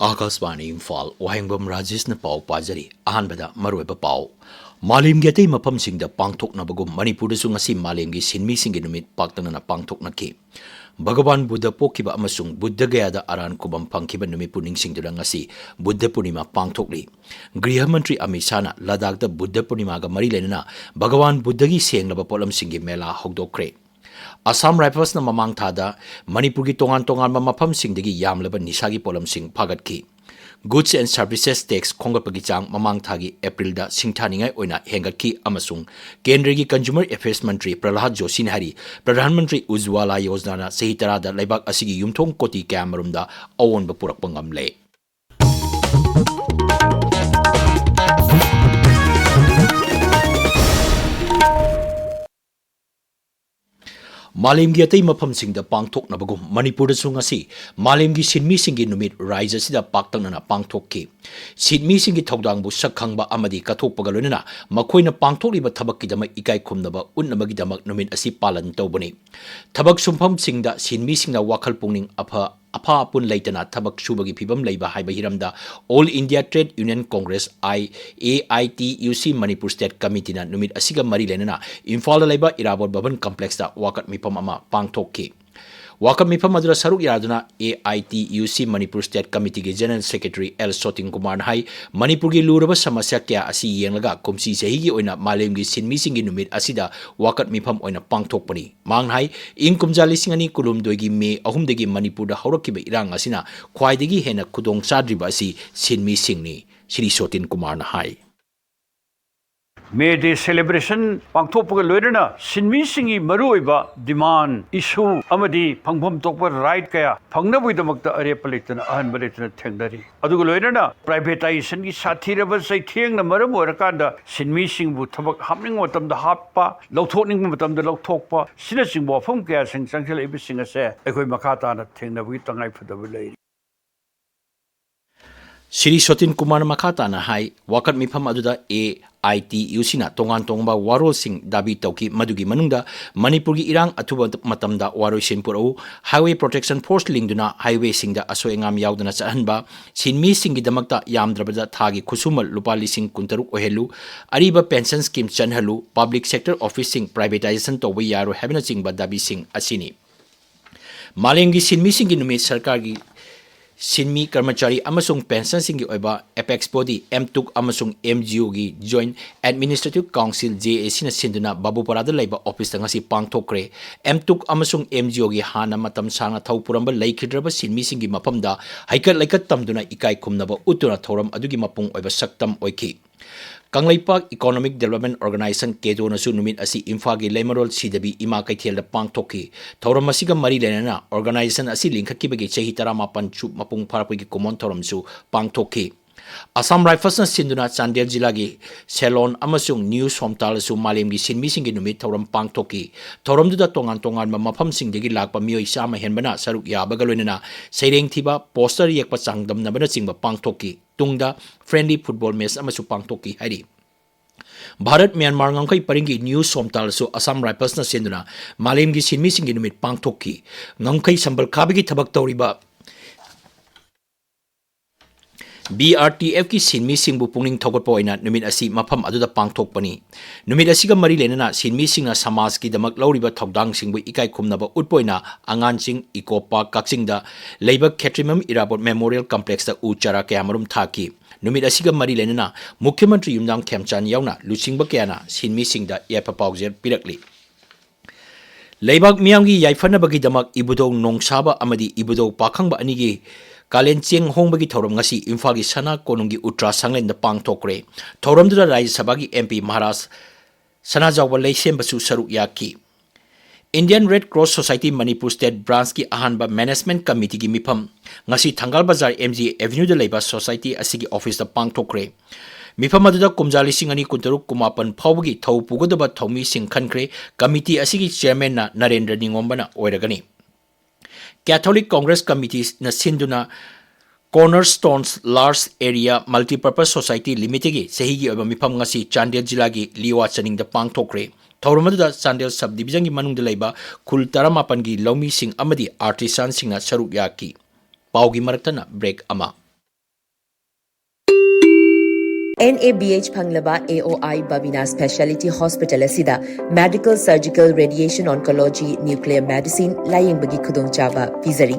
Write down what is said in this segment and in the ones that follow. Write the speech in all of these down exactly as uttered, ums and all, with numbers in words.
ꯑꯥꯀꯥꯁꯕꯥꯅꯤ ꯏꯝꯐꯥꯜ, ꯋꯥꯍꯦꯡꯕꯝ ꯔꯥꯖꯦꯁꯅ ꯄꯥꯎ ꯄꯥꯖꯔꯤ꯫ ꯑꯍꯥꯟꯕꯗ ꯃꯔꯨꯑꯣꯏꯕ ꯄꯥꯎ꯫ ꯃꯥꯂꯦꯝꯒꯤ ꯑꯇꯩ ꯃꯐꯝꯁꯤꯡꯗ ꯄꯥꯡꯊꯣꯛꯅꯕꯒꯨꯝ ꯃꯅꯤꯄꯨꯔꯗꯁꯨ ꯉꯁꯤ ꯃꯥꯂꯦꯝꯒꯤ ꯁꯤꯟꯃꯤꯁꯤꯡꯒꯤ ꯅꯨꯃꯤꯠ ꯄꯥꯛꯇꯛꯅꯅ ꯄꯥꯡꯊꯣꯛꯅꯈꯤ꯫ ꯚꯒꯋꯥꯟ ꯕꯨꯗꯙ ꯄꯣꯛꯈꯤꯕ ꯑꯃꯁꯨꯡ ꯕꯨꯗꯙ ꯒꯌꯥꯗ ꯑꯔꯥꯟ ꯈꯨꯕꯝ ꯐꯪꯈꯤꯕ ꯅꯨꯃꯤꯠꯄꯨ ꯅꯤꯡꯁꯤꯡꯗꯨꯅ ꯉꯁꯤ ꯕꯨꯗꯙ ꯄꯨꯔꯅꯤꯃꯥ ꯄꯥꯡꯊꯣꯛꯂꯤ꯫ ꯒ꯭ꯔꯤꯍ ꯃꯟꯇ꯭ꯔꯤ ꯑꯃꯤꯠ ꯁꯥꯍꯅ ꯂꯗꯥꯈꯇ ꯕꯨꯗꯙ ꯄꯨꯔꯅꯤꯃꯥꯒ ꯃꯔꯤ ꯂꯩꯅꯅ ꯚꯒꯋꯥꯟ ꯕꯨꯗꯙꯒꯤ ꯁꯦꯡꯂꯕ ꯄꯣꯠꯂꯝꯁꯤꯡꯒꯤ ꯃꯦꯂꯥ ꯍꯧꯗꯣꯛꯈ꯭ꯔꯦ꯫ ꯑꯁꯥꯝ ꯔꯥꯏꯐꯜꯁꯅ ꯃꯃꯥꯡ ꯊꯥꯗ ꯃꯅꯤꯄꯨꯔꯒꯤ ꯇꯣꯉꯥꯟ ꯇꯣꯉꯥꯟꯕ ꯃꯐꯝꯁꯤꯡꯗꯒꯤ ꯌꯥꯝꯂꯕ ꯅꯤꯁꯥꯒꯤ ꯄꯣꯠꯂꯝꯁꯤꯡ ꯐꯥꯒꯠꯈꯤ꯫ Goods and Services Tax ꯈꯣꯝꯒꯠꯄꯒꯤ ꯆꯥꯡ ꯃꯃꯥꯡ ꯊꯥꯒꯤ ꯑꯦꯄ꯭ꯔꯤꯜꯗ ꯁꯤꯡꯊꯥꯅꯤꯡꯉꯥꯏ ꯑꯣꯏꯅ ꯍꯦꯟꯒꯠꯈꯤ ꯑꯃꯁꯨꯡ ꯀꯦꯟꯗ꯭ꯔꯒꯤ Consumer Affairs ꯃꯟꯇ꯭ꯔꯤ ꯄ꯭ꯔꯍꯂꯥꯗ ꯖꯣꯁꯤꯅ ꯍꯥꯏꯔꯤ, ꯄ꯭ꯔꯙꯥꯟ ꯃꯟꯇ꯭ꯔꯤ ꯎꯖ꯭ꯋꯥꯂꯥ ꯌꯣꯖꯅꯥꯅ ꯆꯍꯤ ꯇꯔꯥꯗ ꯂꯩꯕꯥꯛ ꯑꯁꯤꯒꯤ ꯌꯨꯝꯊꯣꯡ ꯀꯣꯇꯤ ꯀꯌꯥꯃꯔꯨꯝꯗ ꯑꯑꯣꯟꯕ ꯄꯨꯔꯛꯄ ꯉꯝꯂꯦ꯫ ꯃꯥꯂꯦꯝꯒꯤ ꯑꯇꯩ ꯃꯐꯝꯁꯤꯡꯗ ꯄꯥꯡꯊꯣꯛꯅꯕꯒꯨꯝ ꯃꯅꯤꯄꯨꯔꯗꯁꯨ ꯉꯁꯤ ꯃꯥꯂꯦꯝꯒꯤ ꯁꯤꯟꯃꯤꯁꯤꯡꯒꯤ ꯅꯨꯃꯤꯠ ꯔꯥꯏꯖ꯭ꯌ ꯑꯁꯤꯗ ꯄꯥꯛꯇꯛꯅꯅ ꯄꯥꯡꯊꯣꯛꯈꯤ꯫ ꯁꯤꯟꯃꯤꯁꯤꯡꯒꯤ ꯊꯧꯗꯥꯡꯕꯨ ꯁꯛ ꯈꯪꯕ ꯑꯃꯗꯤ ꯀꯠꯊꯣꯛꯄꯒ ꯂꯣꯏꯅꯅ ꯃꯈꯣꯏꯅ ꯄꯥꯡꯊꯣꯛꯂꯤꯕ ꯊꯕꯛꯀꯤꯗꯃꯛ ꯏꯀꯥꯏ ꯈꯨꯝꯅꯕ ꯎꯠꯅꯕꯒꯤꯗꯃꯛ ꯅꯨꯃꯤꯠ ꯑꯁꯤ ꯄꯥꯂꯟ ꯇꯧꯕꯅꯤ꯫ ꯊꯕꯛ ꯁꯨꯡꯐꯝꯁꯤꯡꯗ ꯁꯤꯟꯃꯤꯁꯤꯡꯅ ꯋꯥꯈꯜ ꯄꯨꯛꯅꯤꯡ ꯑꯐ ꯑꯐꯥ ꯑꯄꯨꯟ ꯂꯩꯇꯅ ꯊꯕꯛ ꯁꯨꯕꯒꯤ ꯐꯤꯚꯝ ꯂꯩꯕ ꯍꯥꯏꯕ ꯍꯤꯔꯝꯗ All India Trade Union Congress I, A I T U C Manipur State Committeeꯅ ꯅꯨꯃꯤꯠ ꯑꯁꯤꯒ ꯃꯔꯤ ꯂꯩꯅꯅ ꯏꯝꯐꯥꯜꯗ ꯂꯩꯕ ꯏꯔꯥꯕꯣꯠ ꯚꯕꯟ complexꯇ ꯋꯥꯀꯠ ꯃꯤꯐꯝ ꯑꯃ ꯄꯥꯡꯊꯣꯛꯈꯤ꯫ ꯋꯥꯀꯠ ꯃꯤꯐꯝ ꯑꯗꯨꯗ ꯁꯔꯨꯛ ꯌꯥꯗꯨꯅ A I T U C Manipur State Committeeꯒꯤ General Secretary L ꯁꯣꯇꯤꯟ ꯀꯨꯃꯥꯔꯅ ꯍꯥꯏ, ꯃꯅꯤꯄꯨꯔꯒꯤ ꯂꯨꯔꯕ ꯁꯃꯁ꯭ꯌꯥ ꯀꯌꯥ ꯑꯁꯤ ꯌꯦꯡꯂꯒ ꯀꯨꯝꯁꯤ ꯆꯍꯤꯒꯤ ꯑꯣꯏꯅ ꯃꯥꯂꯦꯝꯒꯤ ꯁꯤꯟꯃꯤꯁꯤꯡꯒꯤ ꯅꯨꯃꯤꯠ ꯑꯁꯤꯗ ꯋꯥꯀꯠ ꯃꯤꯐꯝ ꯑꯣꯏꯅ ꯄꯥꯡꯊꯣꯛꯄꯅꯤ꯫ ꯃꯍꯥꯛꯅ ꯍꯥꯏ, ꯏꯪ ꯀꯨꯝꯖꯥ ꯂꯤꯁꯤꯡ ꯑꯅꯤ ꯀꯨꯟꯍꯨꯝꯗꯣꯏꯒꯤ ꯃꯦ ꯑꯍꯨꯝꯗꯒꯤ ꯃꯅꯤꯄꯨꯔꯗ ꯍꯧꯔꯛꯈꯤꯕ ꯏꯔꯥꯡ ꯑꯁꯤꯅ ꯈ꯭ꯋꯥꯏꯗꯒꯤ ꯍꯦꯟꯅ ꯈꯨꯗꯣꯡ ꯆꯥꯗ꯭ꯔꯤꯕ ꯑꯁꯤ ꯁꯤꯟꯃꯤꯁꯤꯡꯅꯤ꯫ ꯁ꯭ꯔꯤ ꯁꯣꯇꯤꯟ ꯀꯨꯃꯥꯔꯅ ꯍꯥꯏ꯫ May Day celebration ꯄꯥꯡꯊꯣꯛꯄꯒ ꯂꯣꯏꯅꯅ ꯁꯤꯟꯃꯤꯁꯤꯡꯒꯤ ꯃꯔꯨꯑꯣꯏꯕ demand, issue ꯑꯃꯗꯤ ꯐꯪꯐꯝ ꯊꯣꯛꯄ right ꯀꯌꯥ ꯐꯪꯅꯕꯒꯤꯗꯃꯛꯇ ꯑꯔꯦꯞꯄ ꯂꯩꯇꯅ, ꯑꯍꯟꯕ ꯂꯩꯇꯅ ꯊꯦꯡꯅꯔꯤ꯫ ꯑꯗꯨꯒ ꯂꯣꯏꯅꯅ privatizationꯒꯤ ꯁꯥꯊꯤꯔꯕ ꯆꯩꯊꯦꯡꯅ ꯃꯔꯝ ꯑꯣꯏꯔꯀꯥꯟꯗ ꯁꯤꯟꯃꯤꯁꯤꯡꯕꯨ ꯊꯕꯛ ꯍꯥꯞꯅꯤꯡꯕ ꯃꯇꯝꯗ ꯍꯥꯞꯄ, ꯂꯧꯊꯣꯛꯅꯤꯡꯕ ꯃꯇꯝꯗ ꯂꯧꯊꯣꯛꯄ, ꯁꯤꯅꯆꯤꯡꯕ ꯋꯥꯐꯝ ꯀꯌꯥꯁꯤꯡ ꯆꯪꯁꯤꯜꯂꯛꯏꯕꯁꯤꯡ ꯑꯁꯦ ꯑꯩꯈꯣꯏ ꯃꯈꯥ ꯇꯥꯅ ꯊꯦꯡꯅꯕꯒꯤ ꯇꯉꯥꯏꯐꯗꯕ ꯂꯩꯔꯤ꯫ ꯁ꯭ꯔꯤ ꯁꯣꯇꯤꯟ ꯀꯨꯃꯥꯔꯅ ꯃꯈꯥ ꯇꯥꯅ ꯍꯥꯏ, ꯋꯥꯀꯠ ꯃꯤꯐꯝ ꯑꯗꯨꯗ ꯑꯦ ꯑꯥꯏ ꯇꯤ ꯌꯨ ꯁꯤꯅ ꯇꯣꯉꯥꯟ ꯇꯣꯉꯥꯟꯕ ꯋꯥꯔꯣꯜꯁꯤꯡ ꯗꯥꯕꯤ ꯇꯧꯈꯤ, ꯃꯗꯨꯒꯤ ꯃꯅꯨꯡꯗ ꯃꯅꯤꯄꯨꯔꯒꯤ ꯏꯔꯥꯡ ꯑꯊꯨꯕ ꯃꯇꯝꯗ ꯋꯥꯔꯣꯏꯁꯤꯟ ꯄꯨꯔꯛꯎ, highway protection force ꯂꯤꯡꯗꯨꯅ highwayꯁꯤꯡꯗ ꯑꯁꯣꯏ ꯑꯉꯥꯝ ꯌꯥꯎꯗꯅ ꯆꯠꯍꯟꯕ, ꯁꯤꯟꯃꯤꯁꯤꯡꯒꯤꯗꯃꯛꯇ ꯌꯥꯝꯗ꯭ꯔꯕꯗ ꯊꯥꯒꯤ ꯈꯨꯠꯁꯨꯃꯜ ꯂꯨꯄꯥ ꯂꯤꯁꯤꯡ ꯀꯨꯟꯇꯔꯨꯛ ꯑꯣꯏꯍꯜꯂꯨ, ꯑꯔꯤꯕ pension scheme ꯆꯠꯍꯜꯂꯨ, public sector officeꯁꯤꯡ privatization ꯇꯧꯕ ꯌꯥꯔꯣꯏ ꯍꯥꯏꯕꯅꯆꯤꯡꯕ ꯗꯥꯕꯤꯁꯤꯡ ꯑꯁꯤꯅꯤ꯫ ꯃꯥꯂꯦꯝꯒꯤ ꯁꯤꯟꯃꯤꯁꯤꯡꯒꯤ ꯅꯨꯃꯤꯠ ꯁꯔꯀꯥꯔꯒꯤ ꯁꯤꯟꯃꯤ, ꯀꯔꯃꯆꯥꯔꯤ ꯑꯃꯁꯨꯡ pensionꯁꯤꯡꯒꯤ ꯑꯣꯏꯕ apex body MTUC ꯑꯃꯁꯨꯡ MGOꯒꯤ Joint Administrative Council, JACꯅ ꯁꯤꯟꯗꯨꯅ ꯕꯥꯕꯨꯄꯥꯔꯥꯗ ꯂꯩꯕ officeꯇ ꯉꯁꯤ ꯄꯥꯡꯊꯣꯛꯈ꯭ꯔꯦ꯫ MTUC ꯑꯃꯁꯨꯡ MGOꯒꯤ ꯍꯥꯟꯅ ꯃꯇꯝ ꯁꯥꯡꯅ ꯊꯧ ꯄꯨꯔꯝꯕ ꯂꯩꯈꯤꯗ꯭ꯔꯕ ꯁꯤꯟꯃꯤꯁꯤꯡꯒꯤ ꯃꯐꯝꯗ ꯍꯩꯀꯠ ꯂꯩꯀꯠ ꯇꯝꯗꯨꯅ ꯏꯀꯥꯏ ꯈꯨꯝꯅꯕ ꯎꯠꯇꯨꯅ ꯊꯧꯔꯝ ꯑꯗꯨꯒꯤ ꯃꯄꯨꯡ ꯑꯣꯏꯕ ꯁꯛꯇꯝ ꯑꯣꯏꯈꯤ꯫ ꯀꯪꯂꯩꯄꯥꯛ Economic Development Organisation, ꯀꯦꯗꯣꯅꯁꯨ ꯅꯨꯃꯤꯠ ꯑꯁꯤ ꯏꯝꯐꯥꯜꯒꯤ ꯂꯩꯃꯔꯣꯜ ꯁꯤꯗꯕꯤ ꯏꯃꯥ ꯀꯩꯊꯦꯜꯗ ꯄꯥꯡꯊꯣꯛꯈꯤ꯫ ꯊꯧꯔꯝ ꯑꯁꯤꯒ ꯃꯔꯤ ꯂꯩꯅꯅ organisation ꯑꯁꯤ ꯂꯤꯡꯈꯠꯈꯤꯕꯒꯤ ꯆꯍꯤ ꯇꯔꯥꯃꯥꯄꯟ ꯁꯨ ꯃꯄꯨꯡ ꯐꯥꯔꯛꯄꯒꯤ ꯀꯨꯝꯑꯣꯟ ꯊꯧꯔꯝꯁꯨ ꯄꯥꯡꯊꯣꯛꯈꯤ꯫ Assam Riflesꯅ ꯁꯤꯟꯗꯨꯅ ꯆꯥꯟꯗꯦꯜ ꯖꯤꯂꯥꯒꯤ ꯁꯦꯂꯣꯟ ꯑꯃꯁꯨꯡ ꯅ꯭ꯌꯨ ꯁꯣꯝꯇꯥꯜꯗꯁꯨ ꯃꯥꯂꯦꯝꯒꯤ ꯁꯤꯟꯃꯤꯁꯤꯡꯒꯤ ꯅꯨꯃꯤꯠ ꯊꯧꯔꯝ ꯄꯥꯡꯊꯣꯛꯈꯤ꯫ ꯊꯧꯔꯝꯗꯨꯗ ꯇꯣꯉꯥꯟ ꯇꯣꯉꯥꯟꯕ ꯃꯐꯝꯁꯤꯡꯗꯒꯤ ꯂꯥꯛꯄ ꯃꯤꯑꯣꯏ ꯆꯥꯝꯃ ꯍꯦꯟꯕꯅ ꯁꯔꯨꯛ ꯌꯥꯕꯒ ꯂꯣꯏꯅꯅ ꯁꯩꯔꯦꯡ ꯊꯤꯕ, poster ꯌꯦꯛꯄ, ꯆꯥꯡꯗꯝꯅꯕꯅꯆꯤꯡꯕ ꯄꯥꯡꯊꯣꯛꯈꯤ꯫ ꯇꯨꯡꯗ friendly football match ꯑꯃꯁꯨ ꯄꯥꯡꯊꯣꯛꯈꯤ ꯍꯥꯏꯔꯤ꯫ ꯚꯥꯔꯠ ꯃ꯭ꯌꯥꯟꯃꯥꯔ ꯉꯝꯈꯩ ꯄꯔꯤꯡꯒꯤ ꯅ꯭ꯌꯨ ꯁꯣꯝꯇꯥꯜꯁꯨ Assam Riflesꯅ ꯁꯤꯟꯗꯨꯅ ꯃꯥꯂꯦꯝꯒꯤ ꯁꯤꯟꯃꯤꯁꯤꯡꯒꯤ ꯅꯨꯃꯤꯠ ꯄꯥꯡꯊꯣꯛꯈꯤ꯫ ꯉꯝꯈꯩ ꯁꯝꯕꯜ ꯈꯥꯕꯒꯤ ꯊꯕꯛ ꯇꯧꯔꯤꯕ BRTFꯀꯤ ꯁꯤꯟꯃꯤꯁꯤꯡꯕꯨ ꯄꯨꯛꯅꯤꯡ ꯊꯧꯒꯠꯄ ꯑꯣꯏꯅ ꯅꯨꯃꯤꯠ ꯑꯁꯤ ꯃꯐꯝ ꯑꯗꯨꯗ ꯄꯥꯡꯊꯣꯛꯄꯅꯤ꯫ ꯅꯨꯃꯤꯠ ꯑꯁꯤꯒ ꯃꯔꯤ ꯂꯩꯅꯅ ꯁꯤꯟꯃꯤꯁꯤꯡꯅ ꯁꯃꯥꯖꯀꯤꯗꯃꯛ ꯂꯧꯔꯤꯕ ꯊꯧꯗꯥꯡꯁꯤꯡꯕꯨ ꯏꯀꯥꯏ ꯈꯨꯝꯅꯕ ꯎꯠꯄ ꯑꯣꯏꯅ ꯑꯉꯥꯡꯁꯤꯡ Eco Park ꯀꯛꯆꯤꯡꯗ ꯂꯩꯕ ꯈꯦꯇ꯭ꯔꯤꯃꯌꯨꯝ ꯏꯔꯥꯕꯣꯠ Memorial Complexꯇ ꯎ ꯆꯥꯔꯥ ꯀꯌꯥꯃꯔꯨꯝ ꯊꯥꯈꯤ꯫ ꯅꯨꯃꯤꯠ ꯑꯁꯤꯒ ꯃꯔꯤ ꯂꯩꯅꯅ ꯃꯨꯈ꯭ꯌ ꯃꯟꯇ꯭ꯔꯤ ꯌꯨꯝꯅꯥꯝ ꯈꯦꯝꯆꯥꯟ ꯌꯥꯎꯅ ꯂꯨꯆꯤꯡꯕ ꯀꯌꯥꯅ ꯁꯤꯟꯃꯤꯁꯤꯡꯗ ꯌꯥꯏꯐ ꯄꯥꯎꯖꯦꯜ ꯄꯤꯔꯛꯂꯤ꯫ ꯂꯩꯕꯥꯛ ꯃꯤꯌꯥꯝꯒꯤ ꯌꯥꯏꯐꯅꯕꯒꯤꯗꯃꯛ ꯏꯕꯨꯙꯧ ꯅꯣꯡꯁꯥꯕ ꯑꯃꯗꯤ ꯏꯕꯨꯙꯧ ꯄꯥꯈꯪꯕ ꯑꯅꯤꯒꯤ ꯀꯥꯂꯦꯟ ꯆꯦꯡ ꯍꯣꯡꯕꯒꯤ ꯊꯧꯔꯝ ꯉꯁꯤ ꯏꯝꯐꯥꯜꯒꯤ ꯁꯅꯥ ꯀꯣꯅꯨꯡꯒꯤ ꯎꯇ꯭ꯔꯥ ꯁꯪꯂꯦꯟꯗ ꯄꯥꯡꯊꯣꯛꯈ꯭ꯔꯦ꯫ ꯊꯧꯔꯝꯗꯨꯗ ꯔꯥꯖ꯭ꯌ ꯁꯚꯥꯒꯤ MP ꯃꯍꯥꯔꯥꯖ ꯁꯅꯥꯖꯥꯎꯕ ꯂꯩꯁꯦꯝꯕꯁꯨ ꯁꯔꯨꯛ ꯌꯥꯈꯤ꯫ Indian Red Cross Society Manipur State Branchꯀꯤ ꯑꯍꯥꯟꯕ Management Committeeꯒꯤ ꯃꯤꯐꯝ ꯉꯁꯤ ꯊꯪꯒꯥꯜ ꯕꯖꯥꯔ MG Avenueꯗ ꯂꯩꯕ society ꯑꯁꯤꯒꯤ officeꯇ ꯄꯥꯡꯊꯣꯛꯈ꯭ꯔꯦ꯫ ꯃꯤꯐꯝ ꯑꯗꯨꯗ ꯀꯨꯝꯖꯥ ꯂꯤꯁꯤꯡ ꯑꯅꯤ ꯀꯨꯟꯇꯔꯨꯛ ꯀꯨꯟꯃꯥꯄꯟ ꯐꯥꯎꯕꯒꯤ ꯊꯧ ꯄꯨꯒꯗꯕ ꯊꯧꯃꯤꯁꯤꯡ ꯈꯟꯈ꯭ꯔꯦ꯫ Committee ꯑꯁꯤꯒꯤ chairmanꯅ ꯅꯔꯦꯟꯗ꯭ꯔ ꯅꯤꯉꯣꯝꯕꯅ ꯑꯣꯏꯔꯒꯅꯤ꯫ Catholic Congress Committeeꯅ ꯁꯤꯟꯗꯨꯅ Cornerstones Large Area Multipurpose Society Limitedꯀꯤ ꯆꯍꯤꯒꯤ ꯑꯣꯏꯕ ꯃꯤꯐꯝ ꯉꯁꯤ ꯆꯥꯟꯗꯦꯜ ꯖꯤꯂꯥꯒꯤ ꯂꯤꯋꯥ ꯆꯅꯤꯡꯗ ꯄꯥꯡꯊꯣꯛꯈ꯭ꯔꯦ꯫ ꯊꯧꯔꯝ ꯑꯗꯨꯗ ꯆꯥꯟꯗꯦꯜ sub divisionꯒꯤ ꯃꯅꯨꯡꯗ ꯂꯩꯕ ꯈꯨꯜ ꯇꯔꯥꯃꯥꯄꯟꯒꯤ ꯂꯧꯃꯤꯁꯤꯡ ꯑꯃꯗꯤ artisanꯁꯤꯡꯅ ꯁꯔꯨꯛ ꯌꯥꯈꯤ꯫ ꯄꯥꯎꯒꯤ ꯃꯔꯛꯇꯅ break ꯑꯃ꯫ NABH ꯐꯪꯂꯕ AOI Babina Speciality Hospital ꯑꯁꯤꯗ Medical, Surgical, Radiation Oncology, Nuclear Medicine ꯂꯥꯌꯦꯡꯕꯒꯤ ꯈꯨꯗꯣꯡꯆꯥꯕ ꯄꯤꯖꯔꯤ꯫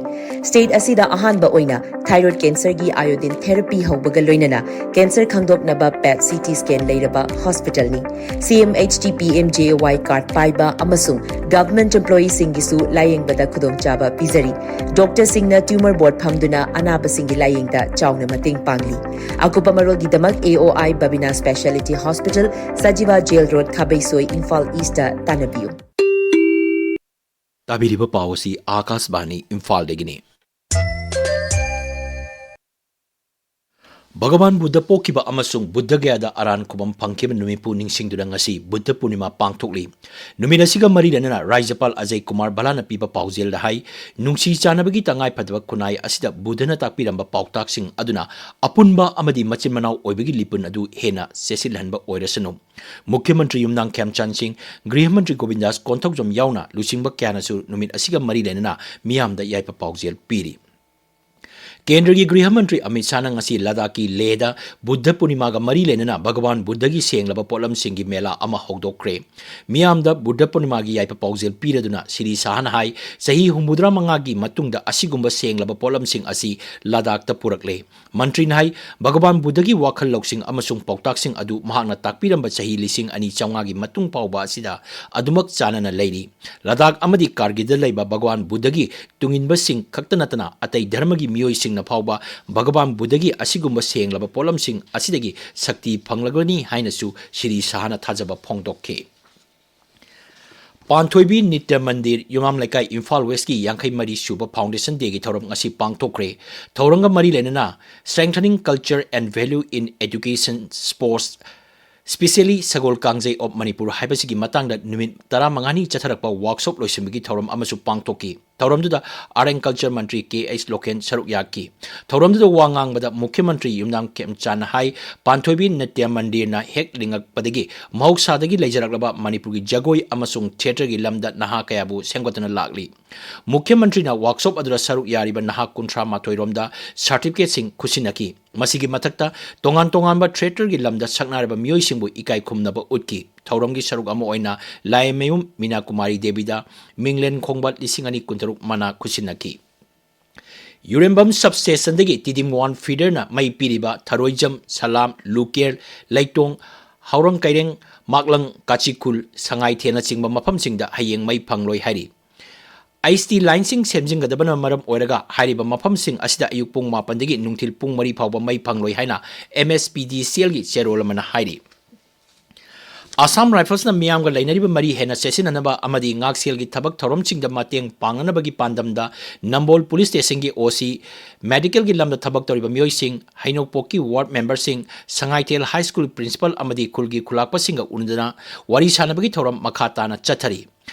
State ꯑꯁꯤꯗ ꯑꯍꯥꯟꯕ ꯑꯣꯏꯅ thyroid cancerꯒꯤ iodine therapy ꯍꯧꯕꯒ ꯂꯣꯏꯅꯅ cancer ꯈꯪꯗꯣꯛꯅꯕ PET CT scan ꯂꯩꯔꯕ hospitalꯅꯤ꯫ CMHT PMJAY card ꯄꯥꯏꯕ ꯑꯃꯁꯨꯡ government employeeꯁꯤꯡꯒꯤꯁꯨ ꯂꯥꯌꯦꯡꯕꯗ ꯈꯨꯗꯣꯡꯆꯥꯕ ꯄꯤꯖꯔꯤ꯫ Doctorꯁꯤꯡꯅ tumor board ꯐꯝꯗꯨꯅ ꯑꯅꯥꯕꯁꯤꯡꯒꯤ ꯂꯥꯌꯦꯡꯗ ꯆꯥꯎꯅ ꯃꯇꯦꯡ ꯄꯥꯡꯂꯤ꯫ ꯑꯀꯨꯞꯄ ꯃꯔꯣꯜꯒꯤꯗꯃꯛ AOI Babina Speciality Hospital, Sajiwa Jail Road, ꯈꯥꯕꯩꯁꯣꯏ, Imphal Eastꯇ ꯇꯥꯟꯅꯕꯤꯌꯨ꯫ ꯇꯥꯕꯤꯔꯤꯕ ꯄꯥꯎ ꯑꯁꯤ ꯑꯥꯀꯥꯁꯕꯥꯅꯤ ꯏꯝꯐꯥꯜꯗꯒꯤꯅꯤ꯫ ꯚꯒꯋꯥꯟ ꯕꯨꯗꯙ ꯄꯣꯛꯈꯤꯕ ꯑꯃꯁꯨꯡ ꯕꯨꯗꯙ ꯒꯌꯥꯗ ꯑꯔꯥꯟ ꯈꯨꯕꯝ ꯐꯪꯈꯤꯕ ꯅꯨꯃꯤꯠꯄꯨ ꯅꯤꯡꯁꯤꯡꯗꯨꯅ ꯉꯁꯤ ꯕꯨꯗꯙ ꯄꯨꯔꯅꯤꯃꯥ ꯄꯥꯡꯊꯣꯛꯂꯤ꯫ ꯅꯨꯃꯤꯠ ꯑꯁꯤꯒ ꯃꯔꯤ ꯂꯩꯅꯅ ꯔꯥꯖ꯭ꯌꯄꯥꯜ ꯑꯖꯌ ꯀꯨꯃꯥꯔ ꯚꯜꯂꯥꯅ ꯄꯤꯕ ꯄꯥꯎꯖꯦꯜꯗ ꯍꯥꯏ, ꯅꯨꯡꯁꯤ ꯆꯥꯟꯅꯕꯒꯤ ꯇꯉꯥꯏꯐꯗꯕ ꯈꯨꯟꯅꯥꯏ ꯑꯁꯤꯗ ꯕꯨꯗꯙꯅ ꯇꯥꯛꯄꯤꯔꯝꯕ ꯄꯥꯎꯇꯥꯛꯁꯤꯡ ꯑꯗꯨꯅ ꯑꯄꯨꯟꯕ ꯑꯃꯗꯤ ꯃꯆꯤꯟ ꯃꯅꯥꯎ ꯑꯣꯏꯕꯒꯤ ꯂꯤꯄꯨꯟ ꯑꯗꯨ ꯍꯦꯟꯅ ꯆꯦꯠꯁꯤꯜꯍꯟꯕ ꯑꯣꯏꯔꯁꯅꯨ꯫ ꯃꯨꯈ꯭ꯌ ꯃꯟꯇ꯭ꯔꯤ ꯌꯨꯝꯅꯥꯝ ꯈꯦꯝꯆꯥꯟ ꯁꯤꯡ, ꯒ꯭ꯔꯤꯍ ꯃꯟꯇ꯭ꯔꯤ ꯒꯣꯕꯤꯟꯗꯥꯁ ꯀꯣꯟꯊꯧꯖꯝ ꯌꯥꯎꯅ ꯂꯨꯆꯤꯡꯕ ꯀꯌꯥꯅꯁꯨ ꯅꯨꯃꯤꯠ ꯑꯁꯤꯒ ꯃꯔꯤ ꯂꯩꯅꯅ ꯃꯤꯌꯥꯝꯗ ꯌꯥꯏꯐ ꯄꯥꯎꯖꯦꯜ ꯄꯤꯔꯤ꯫ ꯀꯦꯟꯗ꯭ꯔꯒꯤ ꯒ꯭ꯔꯤꯍ ꯃꯟꯇ꯭ꯔꯤ ꯑꯃꯤꯠ ꯁꯥꯍꯅ ꯉꯁꯤ ꯂꯗꯥꯈꯀꯤ ꯂꯦꯍꯗ ꯕꯨꯗꯙ ꯄꯨꯔꯅꯤꯃꯥꯒ ꯃꯔꯤ ꯂꯩꯅꯅ ꯚꯒꯋꯥꯟ ꯕꯨꯗꯙꯒꯤ ꯁꯦꯡꯂꯕ ꯄꯣꯠꯂꯝꯁꯤꯡꯒꯤ ꯃꯦꯂꯥ ꯑꯃ ꯍꯧꯗꯣꯛꯈ꯭ꯔꯦ꯫ ꯃꯤꯌꯥꯝꯗ ꯕꯨꯗꯙ ꯄꯨꯔꯅꯤꯃꯥꯒꯤ ꯌꯥꯏꯐ ꯄꯥꯎꯖꯦꯜ ꯄꯤꯔꯗꯨꯅ ꯁ꯭ꯔꯤ ꯁꯥꯍꯅ ꯍꯥꯏ, ꯆꯍꯤ ꯍꯨꯝꯐꯨꯇꯔꯥ ꯃꯉꯥꯒꯤ ꯃꯇꯨꯡꯗ ꯑꯁꯤꯒꯨꯝꯕ ꯁꯦꯡꯂꯕ ꯄꯣꯠꯂꯝꯁꯤꯡ ꯑꯁꯤ ꯂꯗꯥꯈꯇ ꯄꯨꯔꯛꯂꯦ꯫ ꯃꯟꯇ꯭ꯔꯤꯅ ꯍꯥꯏ, ꯚꯒꯋꯥꯟ ꯕꯨꯗꯙꯒꯤ ꯋꯥꯈꯜ ꯂꯧꯁꯤꯡ ꯑꯃꯁꯨꯡ ꯄꯥꯎꯇꯥꯛꯁꯤꯡ ꯑꯗꯨ ꯃꯍꯥꯛꯅ ꯇꯥꯛꯄꯤꯔꯝꯕ ꯆꯍꯤ ꯂꯤꯁꯤꯡ ꯑꯅꯤ ꯆꯥꯝꯃꯉꯥꯒꯤ ꯃꯇꯨꯡ ꯐꯥꯎꯕ ꯑꯁꯤꯗ ꯑꯗꯨꯃꯛ ꯆꯥꯟꯅꯅ ꯂꯩꯔꯤ꯫ ꯂꯗꯥꯈ ꯑꯃꯗꯤ ꯀꯥꯔꯒꯤꯜꯗ ꯂꯩꯕ ꯚꯒꯋꯥꯟ ꯕꯨꯗꯙꯒꯤ ꯇꯨꯡꯏꯟꯕꯁꯤꯡ ꯈꯛꯇ ꯅꯠꯇꯅ ꯑꯇꯩ ꯙꯔꯃꯒꯤ ꯃꯤꯑꯣꯏꯁꯤꯡꯅ ꯐꯥꯎꯕ ꯚꯒꯋꯥꯟ ꯕꯨꯗꯙꯒꯤ ꯑꯁꯤꯒꯨꯝꯕ ꯁꯦꯡꯂꯕ ꯄꯣꯠꯂꯝꯁꯤꯡ ꯑꯁꯤꯗꯒꯤ ꯁꯛꯇꯤ ꯐꯪꯂꯒꯅꯤ ꯍꯥꯏꯅꯁꯨ ꯁ꯭ꯔꯤ ꯁꯥꯍꯅ ꯊꯥꯖꯕ ꯐꯣꯡꯗꯣꯛꯈꯤ꯫ ꯄꯥꯟꯊꯣꯏꯕꯤ ꯅꯤꯇ꯭ꯌ ꯃꯟꯗꯤꯔ, ꯌꯨꯝꯅꯥꯝ ꯂꯩꯀꯥꯏ, ꯏꯝꯐꯥꯜ ꯋꯦꯁꯀꯤ ꯌꯥꯡꯈꯩ ꯃꯔꯤ ꯁꯨꯕ Foundation Dayꯒꯤ ꯊꯧꯔꯝ ꯉꯁꯤ ꯄꯥꯡꯊꯣꯛꯈ꯭ꯔꯦ꯫ ꯊꯧꯔꯝꯒ ꯃꯔꯤ ꯂꯩꯅꯅ Strengthening Culture and Value in Education, Sports, Specially ꯁꯒꯣꯜ ꯀꯥꯡꯖꯩ of Manipur ꯍꯥꯏꯕꯁꯤꯒꯤ ꯃꯇꯥꯡꯗ ꯅꯨꯃꯤꯠ ꯇꯔꯥꯃꯉꯥꯅꯤ ꯆꯠꯊꯔꯛꯄ workshop ꯂꯣꯏꯁꯤꯟꯕꯒꯤ ꯊꯧꯔꯝ ꯑꯃꯁꯨ ꯄꯥꯡꯊꯣꯛꯈꯤ꯫ ꯊꯧꯔꯝꯗꯨꯗ Art and Culture Mantri K H local ꯁꯔꯨꯛ ꯌꯥꯈꯤ꯫ ꯊꯧꯔꯝꯗꯨꯗ ꯋꯥ ꯉꯥꯡꯕꯗ ꯃꯨꯈ꯭ꯌ ꯃꯟꯇ꯭ꯔꯤ ꯌꯨꯝꯅꯥꯝ ꯈꯦꯝꯆꯥꯟꯅ ꯍꯥꯏ, ꯄꯥꯟꯊꯣꯏꯕꯤ ꯅꯇ꯭ꯌ ꯃꯟꯗꯤꯔꯅ ꯍꯦꯛ ꯂꯤꯡꯉꯛꯄꯗꯒꯤ ꯃꯍꯧꯁꯥꯗꯒꯤ ꯂꯩꯖꯔꯛꯂꯕ ꯃꯅꯤꯄꯨꯔꯒꯤ ꯖꯒꯣꯏ ꯑꯃꯁꯨꯡ ꯊꯤꯌꯦꯇꯔꯒꯤ ꯂꯝꯗ ꯅꯍꯥ ꯀꯌꯥꯕꯨ ꯁꯦꯝꯒꯠꯇꯨꯅ ꯂꯥꯛꯂꯤ꯫ ꯃꯨꯈ꯭ꯌ ꯃꯟꯇ꯭ꯔꯤꯅ ꯋꯥꯔꯛꯁꯣꯞ ꯑꯗꯨꯗ ꯁꯔꯨꯛ ꯌꯥꯔꯤꯕ ꯅꯍꯥ ꯀꯨꯟꯊ꯭ꯔꯥ ꯃꯥꯊꯣꯏ ꯔꯣꯝꯗ ꯁꯥꯔꯇꯤꯐꯤꯀꯦꯠꯁꯤꯡ ꯈꯨꯠꯁꯤꯟꯅꯈꯤ꯫ ꯃꯁꯤꯒꯤ ꯃꯊꯛꯇ ꯇꯣꯉꯥꯟ ꯇꯣꯉꯥꯟꯕ ꯊꯤꯌꯦꯇꯔꯒꯤ ꯂꯝꯗ ꯁꯛꯅꯔꯕ ꯃꯤꯑꯣꯏꯁꯤꯡꯕꯨ ꯏꯀꯥꯏ ꯈꯨꯝꯅꯕ ꯎꯠꯈꯤ꯫ ꯊꯧꯔꯝꯒꯤ ꯁꯔꯨꯛ ꯑꯃ ꯑꯣꯏꯅ ꯂꯥꯏꯃꯌꯨꯝ ꯃꯤꯅꯥ ꯀꯨꯃꯥꯔꯤ ꯗꯦꯕꯤꯗ ꯃꯤꯡꯂꯦꯟ ꯈꯣꯡꯕ ꯂꯤꯁꯤꯡ ꯑꯅꯤ ꯀꯨꯟꯇꯔꯨꯛ ꯃꯅꯥ ꯈꯨꯠꯁꯤꯟꯅꯈꯤ꯫ ꯌꯨꯔꯦꯝꯕꯝ ꯁꯕ ꯁ꯭ꯇꯦꯁꯟꯗꯒꯤ ꯇꯤꯗꯤꯝ ꯋꯥꯟ ꯐꯤꯗꯔꯅ ꯃꯩ ꯄꯤꯔꯤꯕ ꯊꯔꯣꯏꯖꯝ, ꯁꯂꯥꯝ, ꯂꯨꯀꯦꯔ, ꯂꯩꯇꯣꯡ, ꯍꯥꯎꯔꯪ ꯀꯩꯔꯦꯡ, ꯃꯥꯛꯂꯪ, ꯀꯥꯆꯤꯈꯨꯜ, ꯁꯉꯥꯏꯊꯦꯜꯅꯆꯤꯡꯕ ꯃꯐꯝꯁꯤꯡꯗ ꯍꯌꯦꯡ ꯃꯩ ꯐꯪꯂꯣꯏ ꯍꯥꯏꯔꯤ꯫ ꯑꯩꯆ ꯇꯤ ꯂꯥꯏꯟꯁꯤꯡ ꯁꯦꯝꯖꯤꯟꯒꯗꯕꯅ ꯃꯔꯝ ꯑꯣꯏꯔꯒ ꯍꯥꯏꯔꯤꯕ ꯃꯐꯝꯁꯤꯡ ꯑꯁꯤꯗ ꯑꯌꯨꯛ ꯄꯨꯡ ꯃꯥꯄꯟꯗꯒꯤ ꯅꯨꯡꯊꯤꯜ ꯄꯨꯡ ꯃꯔꯤ ꯐꯥꯎꯕ ꯃꯩ ꯐꯪꯂꯣꯏ ꯍꯥꯏꯅ ꯑꯦꯝ ꯑꯦꯁ ꯄꯤ ꯗꯤ ꯁꯤ ꯑꯦꯜꯒꯤ ꯆꯦꯔꯣꯜ ꯑꯃꯅ ꯍꯥꯏꯔꯤ꯫ ꯑꯁꯥꯝ ꯔꯥꯏꯐꯜꯁꯅ ꯃꯤꯌꯥꯝꯒ ꯂꯩꯅꯔꯤꯕ ꯃꯔꯤ ꯍꯦꯟꯅ ꯆꯦꯠꯁꯤꯟꯅꯅꯕ ꯑꯃꯗꯤ ꯉꯥꯛꯁꯦꯜꯒꯤ ꯊꯕꯛ ꯊꯧꯔꯝꯁꯤꯡꯗ ꯃꯇꯦꯡ ꯄꯥꯡꯅꯅꯕꯒꯤ ꯄꯥꯟꯗꯝꯗ ꯅꯝꯕꯣꯜ ꯄꯨꯂꯤꯁ ꯁ꯭ꯇꯦꯁꯟꯒꯤ ꯑꯣ ꯁꯤ, ꯃꯦꯗꯤꯀꯦꯜꯒꯤ ꯂꯝꯗ ꯊꯕꯛ ꯇꯧꯔꯤꯕ ꯃꯤꯑꯣꯏꯁꯤꯡ, ꯍꯩꯅꯧꯄꯣꯛꯀꯤ ꯋꯥꯔꯗ ꯃꯦꯝꯕꯔꯁꯤꯡ, ꯁꯉꯥꯏꯊꯦꯜ ꯍꯥꯏ ꯁ꯭ꯀꯨꯜ ꯄ꯭ꯔꯤꯟꯁꯤꯄꯥꯜ ꯑꯃꯗꯤ ꯈꯨꯜꯒꯤ ꯈꯨꯂꯥꯛꯄꯁꯤꯡꯒ ꯎꯅꯗꯨꯅ ꯋꯥꯔꯤ ꯁꯥꯟꯅꯕꯒꯤ ꯊꯧꯔꯝ ꯃꯈꯥ ꯇꯥꯅ ꯆꯠꯊꯔꯤ꯫